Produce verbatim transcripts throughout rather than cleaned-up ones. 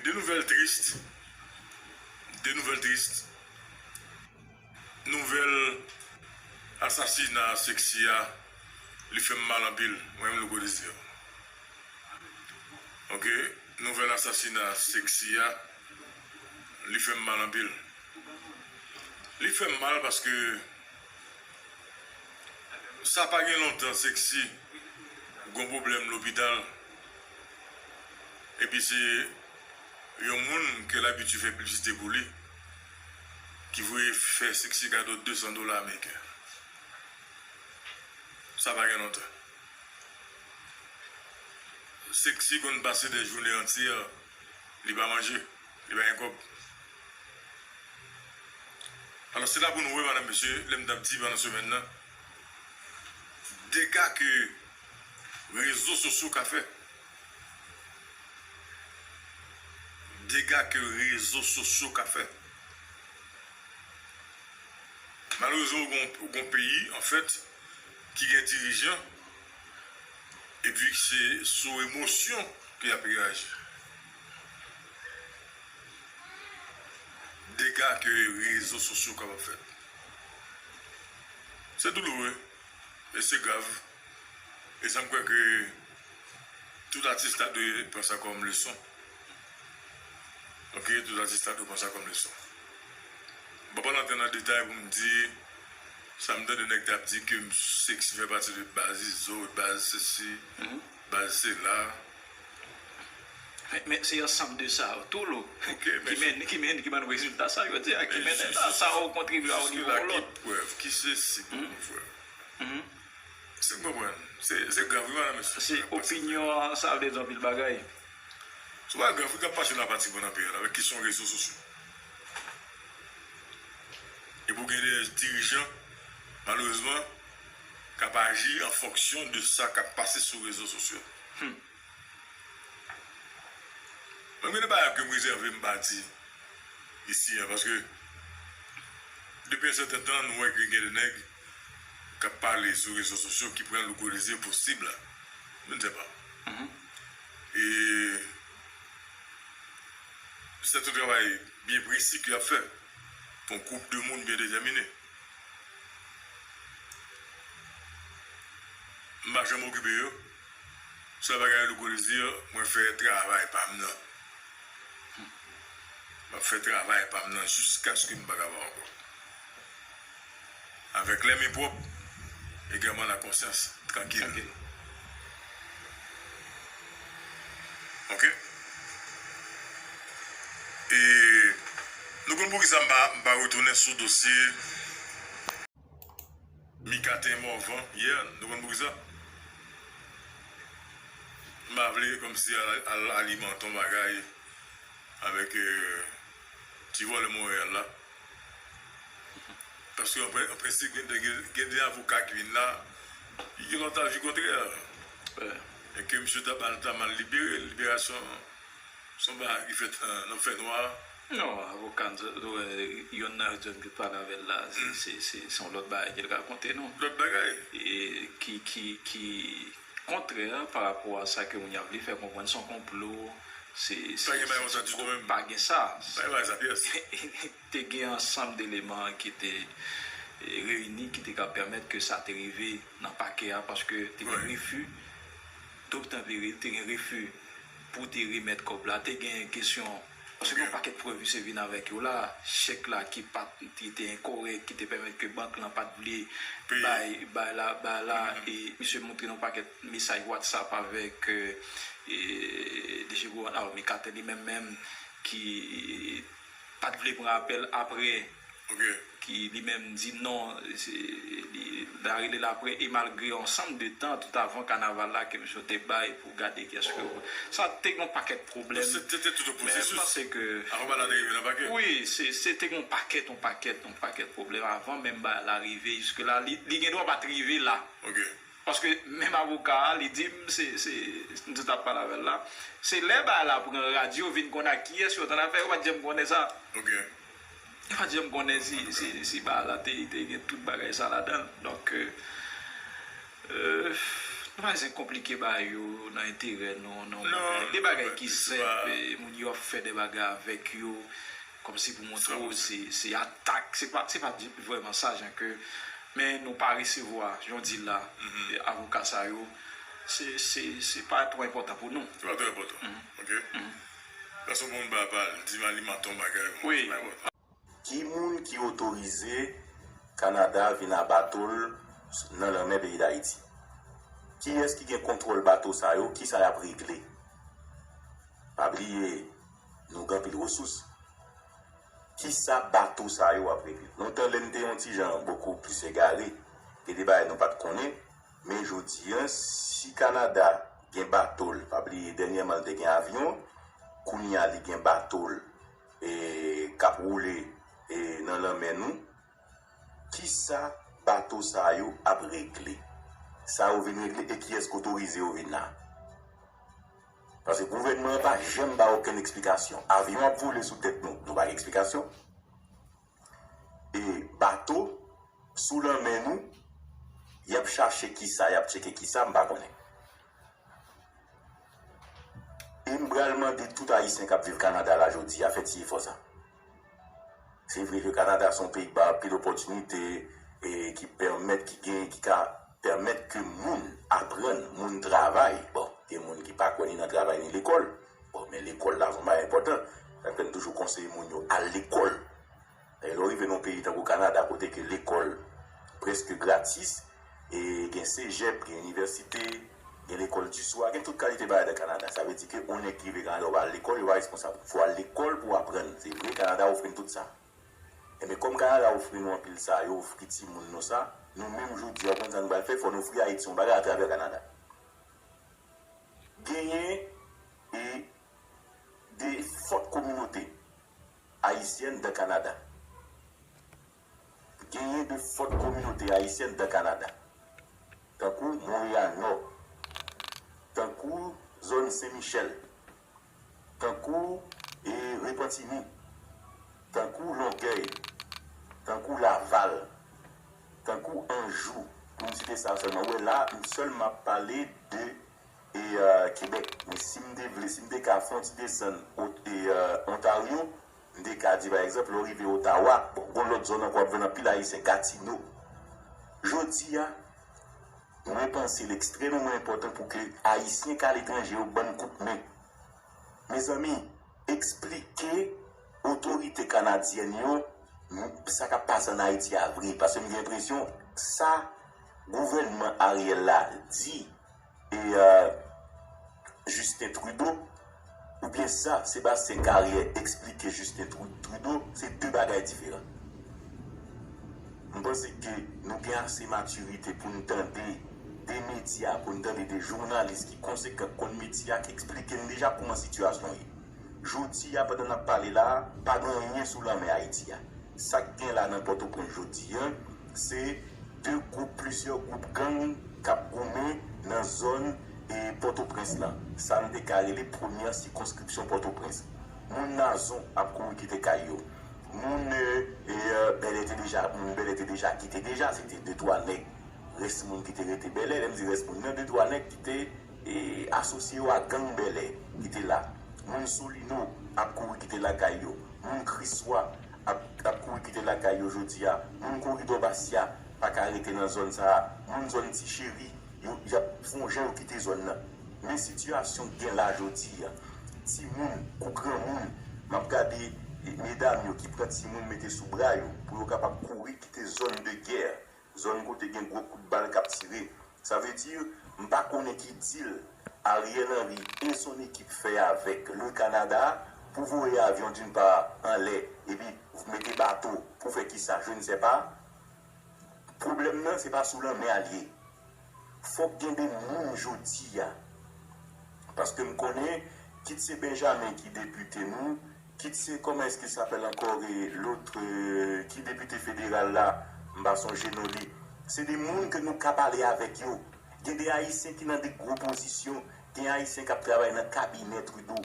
De nouvèl tris. De nouvèl tris. Nouvèl asasina Sexy a, li fè m mal anpil. Mwen menm, Louko Désir. Ok? Nouvèl asasina Sexy a, li fè m mal anpil. Li fè m mal paske sa pa gen lontan Sexy gon pwoblèm lopital. Epi se yon moun ke l abitye fè piblisite pou li ki voye fè Sexy kado de san dola ameriken. Sa pa gen lontan. Sexy konn pase de jounen antyè, li pa manje, li pa gen kòb. Alò, se la pou nou wè, madam, mesye, lè m t ap di pandan semèn nan, dega ke rezo sosyo ka fè. Dega ke rezo sosyo ka fè. Malerezman, ou gon, ou gon peyi, anfèt, ki gen dirijan, epi se sou emosyon ke y ap reyaji. Dega ke rezo sosyo kapab fè. Se douloure, e se grav. E sa m kwè ke tout atis ta dwe pran sa kòm leson. Ok, tout atis ta dwe pran sa kòm leson. M pa pral antre nan detay pou m di sa m tande nèg t ap di ke m Sexy fè pati de baz Izo, baz sesi, baz sela. Men, men se ansanm de sa tou, Lou, ki mennen, ki mennen, ki ban nou rezilta sa yo di a, ki mennen la, sa yo kontribye a yon nivo ou lòt. Ki prèv, ki sesi pou nou, frè? Se m konprann. Se, se grav, wi, madam, mesye. Se opinyon an, sa vle di anpil bagay. Se pa grav, wi, k ap pase nan pati bon nan peyi a la, avèk kesyon rezo sosyo. Epi w gen de dirijan, malerezman, k ap aji an fonksyon de sa k ap pase sou rezo sosyo. Mwen gen de bagay ke m rezève m pa di isi a, paske depi yon sèten tan, nou wè ke gen de nèg k ap pale sou rezo sosyo ki pran Louko Désir pou sib la. Je ne sais pas. E se yon travay byen presi ke y ap fè pou yon gwoup de moun byen detèmine. M pa janm okipe yo. Sèl bagay Louko Désir, mwen fè travay pa m nan. M ap fè travay pa m nan jiskaske m pa kapab ankò. Avec les mains propres, également la conscience tranquille. Ok? E nou konn poukisa m pa, m pa retounen sou dosye Micatin Morvan yè, nou konn poukisa? M pa vle kòmsi al, al alimante yon bagay avèk ti vòlè Monreyal la. Paske an prensip, gen de, gen de avoka ki vin la, ki gen lontan vi kontrè. E ke misye ta mal, ta mal libere, liberasyon se yon bagay ki fèt nan fènwa. Non, avoka, yonn nan yo ki pale avè l la, se, se, se yon lòt bagay ke l rakonte nou. Lòt bagay. E ki, ki, ki kontrè pa rapò a sa ke moun yo ap vle fè konprann, se yon konplo, se, se, se, se, pa gen sa. Pa gen sa pyès. Te gen ansanm de eleman ki te reyini ki te ka pèmèt ke sa te rive nan pakè a, paske te gen refi d'obtempérer, te gen refi pou te remèt kòb la, te gen kesyon, paske gen yon pakèt prèv misye vin avèk yo la, chèk la ki pa t, ki te enkòrèk, ki te pèmèt ke bank lan pa t vle bay, bay la, bay la, e misye montre yon pakèt mesaj WhatsApp avèk DG Gouvènman, Micatin li menm menm, ki pa t vle pran apèl apre, ki li menm di non, li ta rele l apre, e malgre yon ansanm de tan tout avan kanaval la ke misye te bay pou gade kiyès ke, sa te gen yon pakèt pwoblèm. Men m panse ke, wi, se, se te gen yon pakèt, yon pakèt, yon pakèt pwoblèm avan menm bagay la rive jiske la. Li, li gen dwa pa t rive la. Paske menm avoka a, li di m, se, se, m te t ap pale avè l la, se lè bagay la pran radyo, vin konn ak kiyès yo t annafè, yo pa t janm konnen sa. Yo pa t janm konnen si, si, si bagay la te, te gen tout bagay sa ladan l. Donk, euh, Nou pa bezwen konplike bagay yo nan enterè nou, nan de bagay ki senp, moun yo ap fè de bagay avèk yo, kòmsi pou montre w se, se atak, se pa, se pa vrèman sa, jan ke, men nou pa resevwa, jan w di la, avoka sa yo, se, se, se pa twò enpòtan pou nou. Se pa twò enpòtan. Ok. Gason bon ba pal, di Malimanton bagay, wi. Se pa enpòtan. Ki moun ki otorize Kanada vin a bato l nan lanmè peyi Dayiti? Kiyès ki gen kontwòl bato sa yo? Kisa y ap regle? Pa bliye, nou gen anpil resous. Kisa bato sa yo ap regle? Lontan, lè n te yon ti jan bokou plis egare, gen de bagay nou pa t konnen, men jodi a, si Kanada gen bato l, pa bliye, dènyèman l te gen avyon, kounye a li gen bato l, e, k ap woule, e, nan lanmè nou, kisa bato sa yo ap regle? Sa yo vin regle e kiyès k otorize yo vin la? Paske gouvènman an pa janm ba okenn eksplikasyon. Avyon ap vole sou tèt nou, nou pa gen eksplikasyon. E bato sou lanmè nou, y ap chache kisa, y ap tcheke kisa, m pa konnen. E m pral mande tout Ayisyen k ap viv Kanada la jodi a fè ti efò sa. Se vre ke Kanada se yon peyi k bay anpil opòtinite e ki pèmèt, ki gen, ki ka pèmèt ke moun aprann, moun travay. Bon, gen moun ki pa kwè ni nan travay ni lekòl. Bon, men lekòl la se yon bagay enpòtan. Sa fè n toujou konseye moun yo al lekòl. Dayè, lè w rive nan yon peyi tankou Kanada, kote ke lekòl prèske gratis, e gen sejèp, gen inivèsite, gen lekòl di swa, gen tout kalite bagay nan Kanada. Sa vle di ke yon nèg ki rive Kanada, ou pa al lekòl, yo pa responsab. Fò w al lekòl pou w aprann. Se vre, Kanada ofri n tout sa. Enben, kòm Kanada ofri nou anpil sa, yo ofri timoun nou sa, nou menm jodi a, ou konn sa nou pral fè? Fò n ofri Ayiti yon bagay atravè Kanada. Genyen e de fòt kominote ayisyèn dan Kanada. Genyen de fòt kominote ayisyèn dan Kanada, tankou Monreyal Nò, tankou zòn Sen Michèl, tankou e Repanti Nou, tankou Longèy, tankou Laval, tankou Anjou, pou m site sa sèlman. Ou wè la, m sèlman ap pale de e, Kebèk. Men si m te vle, si m te ka fè yon ti desann Ontaryo, m te ka di, pa egzanp, lè w rive Ottawa, bon, gon lòt zòn ankò w ap jwenn anpil Ayisyen, Gatineau. Jodi a, mwen panse l ekstrèmeman enpòtan pou ke Ayisyen k aletranje yo ban n kout men. Mezanmi, eksplike otorite kanadyèn yo sa k ap pase ann Ayiti a vre, paske m gen enpresyon sa gouvènman Ariel la di e Justin Trudeau, oubyen sa Sébastien Carrière eksplike Justin Trudeau, se de bagay diferan. M panse ke nou gen ase matirite pou n tande de medya, pou n tande de jounalis ki konsekan, k konn metye a, k eksplike n deja kòman sitiyasyon ye. Jodi a, pandan n ap pale la a, pa gen anyen sou lanmè Ayiti a. Sa k gen la nan Pòtoprens jodi a, se de gwoup, plizyè gwoup gang k ap goumen nan zòn e Pòtoprens lan. Sa n te ka rele premyè sikonskripsyon Pòtoprens. Moun Nazon ap kouri kite kay yo. Moun e, e, Bèlè te deja, moun Bèlè te deja kite deja, se te de twa nèg, rès moun ki te rete Bèlè, lè m di rès moun nan, de twa nèg ki te e, asosye yo ak gang Bèlè ki te la. Moun Solino ap kouri kite lakay yo. Moun Kriswa ap, ap kouri kite lakay yo jodi a. Moun Koridò Basya pa ka rete nan zòn sa a. Moun zòn Ti Cheri, yo, y ap fè yon jan yo kite zòn nan. Men sitiyasyon k gen la jodi a, timoun kou granmoun, m ap gade, e, medam yo ki pran timoun mete sou bra yo pou yo kapab kouri kite zòn de gè. Zòn kote gen gwo kout bal k ap tire. Sa vle di, m pa konnen ki deal Ariel Henry et son équipe fè avèk le Canada pou voye avyon d'une part anlè epi mete bato pou fè kisa, je ne sais pas. Pwoblèm nan, se pa sou lanmè a l ye. Fòk gen de moun jodi a. Paske m konnen, kit se Benjamin ki depite nou, kit se, comment est-ce qu'il s'appelle encore, e, lòt, e, ki depite federal la, m pa sonje non li. Se de moun ke nou ka pale avèk yo. Gen de Ayisyen ki nan de gwo pozisyon, gen Ayisyen k ap travay nan kabinè Trudeau.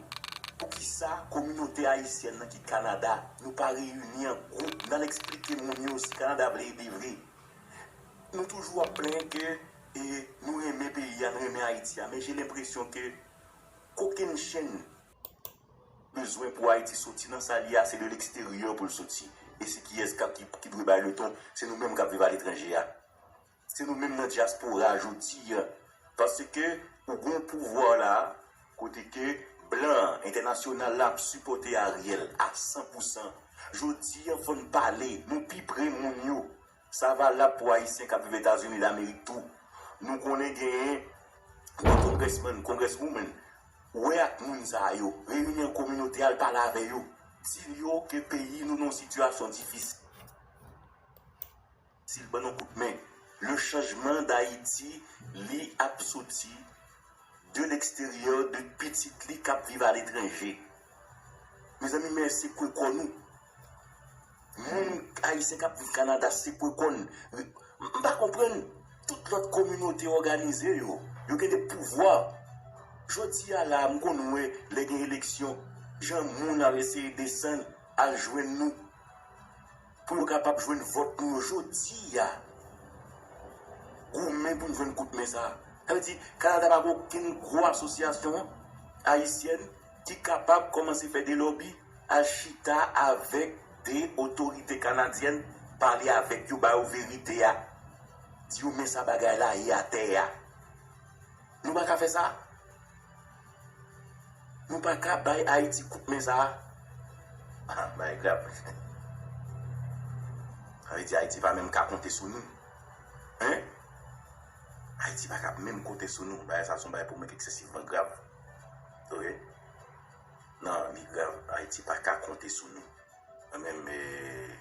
Poukisa kominote ayisyèn nan ki Kanada, nou pa reyini an gwoup, n al eksplike moun yo si Kanada vle ede vre? Nou toujou ap plenyen ke E nou renmen peyi a, nou renmen Ayiti a, men j'ai l'impression ke kokenn chenn bezwen pou Ayiti soti nan sa l ye a, se de leksteryè pou l soti. E se kiyès k ap, ki, ki dwe bay leton? Se nou menm k ap viv aletranje a. Se nou menm nan dyaspora jodi a. Paske ou gen yon pouvwa la, kote ke blan entènasyonal la ap sipòte Ariel a san pou san. Jodi a, fò n pale, nou pi pre moun yo. Sa valab pou Ayisyen k ap viv Etazini Damerik tou. Nou konnen genyen de congressman, congresswoman. Wè ak moun sa yo, reyini an kominote, al pale avè yo. Di yo ke peyi nou nan yon sitiyasyon difisil. Ban nou kout men. Le changement d'Haïti, li ap soti de leksteryè, de pitit li k ap viv aletranje. Mezanmi, men sekwe kò nou. Moun ayisyen k ap viv Kanada, sekwe kò n. M pa konprann. Tout lòt kominote òganize yo. Yo gen de pouvwa. Jodi a la, m konn wè lè gen eleksyon, jan moun ap eseye desann, al jwenn nou. Pou yo kapab jwenn vòt nou yo jodi a. Goumen pou n jwenn kout men sa a. Sa vle di, Kanada pa gen okenn gwo asosyasyon ayisyèn ki kapab kòmanse fè de lòbi, al chita avèk de otorite kanadyèn, pale avèk yo, ba yo verite a. Di yo men sa bagay la ye atè a. Nou pa ka fè sa. Nou pa ka bay Ayiti kout men sa a. Ah, bagay grav. Sa vle di Ayiti pa menm ka konte sou nou. Hein? Ayiti pa ka menm konte sou nou. Bagay sa se yon bagay pou mwen ki eksesivman grav. Oke? Non, li grav. Ayiti pa ka konte sou nou. Mwen menm, eh,